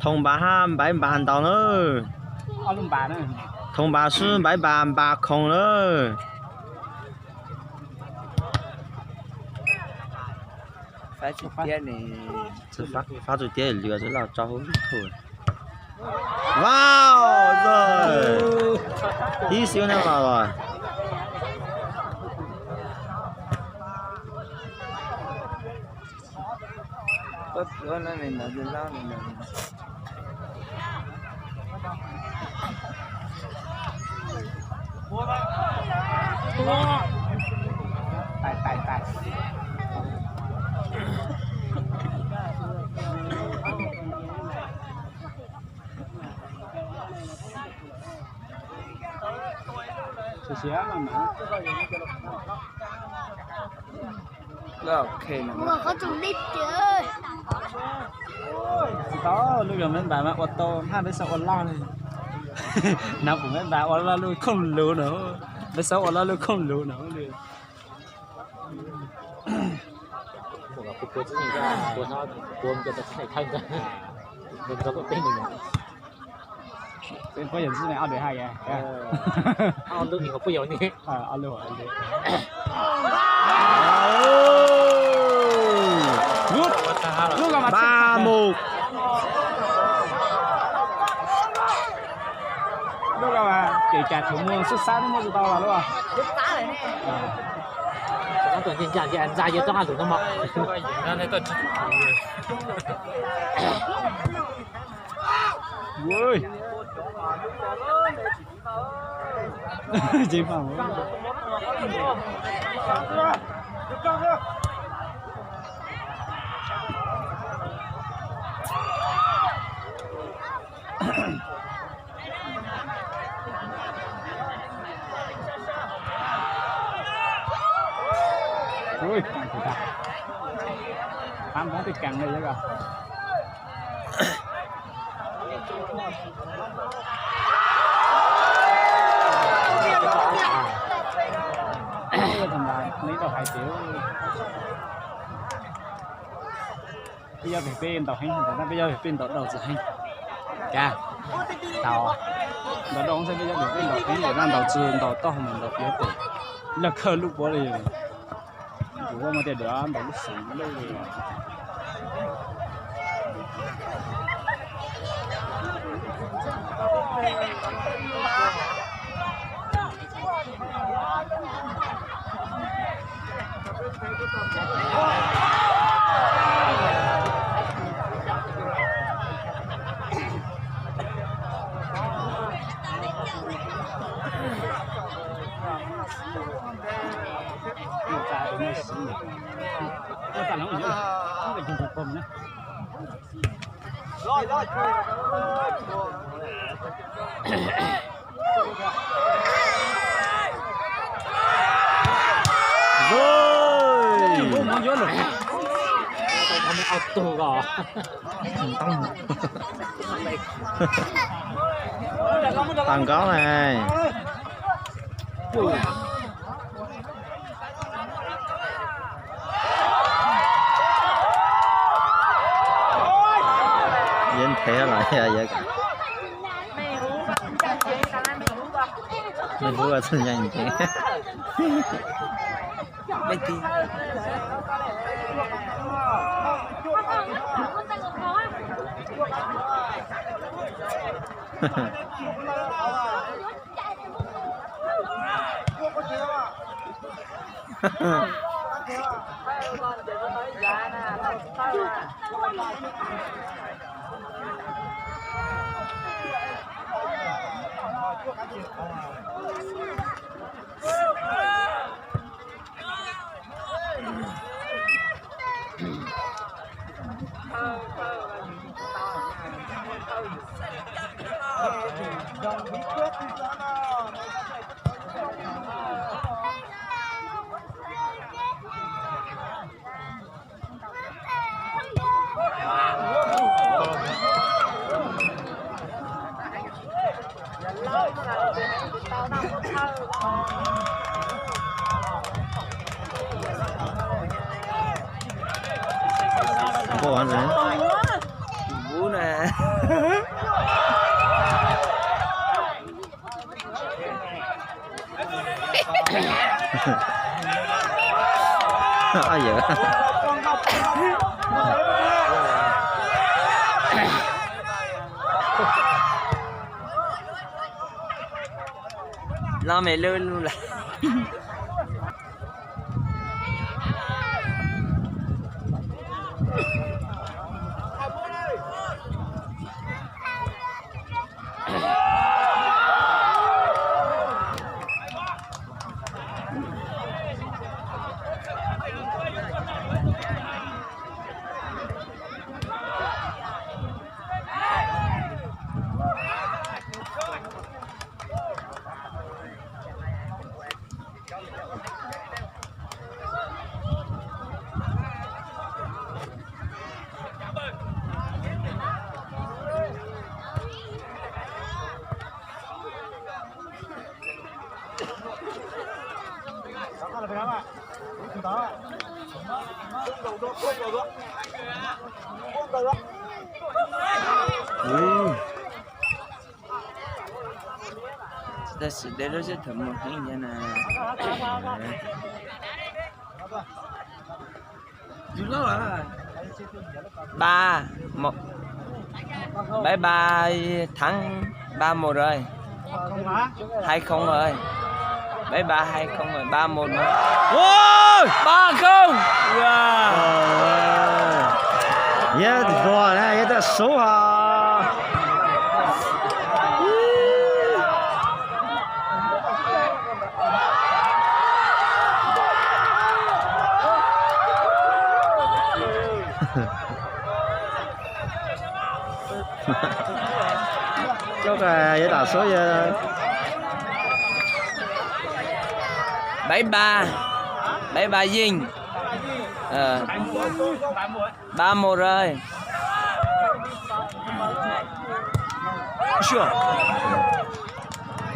Thông báo ha, bái bà ntau na. Thông báo sib bái bà, bà không na. Fab tsis tiab lwm, fab tsis tiab lwm, lwm tsis los tso hauv lub thum. Wow, rồi. Tí xíu nữa vào rồi. Tsis tau, lub yog meb npam mas ua tau hab, peb xav ua loj li. Nab pum meb npam ua loj lub khooj lus no, peb xav ua loj lub khooj lus no li. Peb pab yog xwb ne, ob dua haj ya. Ob lub ni, ob lub. Lub, lub ko mas ba một. Lub ko mas kev cai thaum muaj xub xab muaj tsis tau los lub. Ntxa yuav tau haj lus no mog. Ui, căng thiab tas. Tám bóng tiết căng đây chứ kìa. Thằng này lấy đâu hai triệu. Peb yog vim peb ntaus heev, peb yog vim peb ntaus dau txwv heev. Cas tau ntaus dau xwb, peb yog vim peb ntaus heev, ntaus txwv ntaus tau mus ntaus piav pem lawg khawg lub puav li. Kuv ua mas tias duav ntaus lub xeev lub li. Rồi. Tus ko. Tăng cao này. Yến thế là vậy cả. Mày hú là sao nhanh thế? Mày tí. Ua ne. Yawm. Los me lub lub lawm. Tab sis deb lub sib tham mus heev na. Ba, một, bye bye Thắng, ba một rồi. Hai không rồi. Bye bye hai không rồi, ba một rồi. Ôi, ba không. Wow. Yog dua na, yog tau sub hos. Coj yuav tau sub yog bảy ba, bảy ba Dinh. Ờ, ba một rồi. Sure.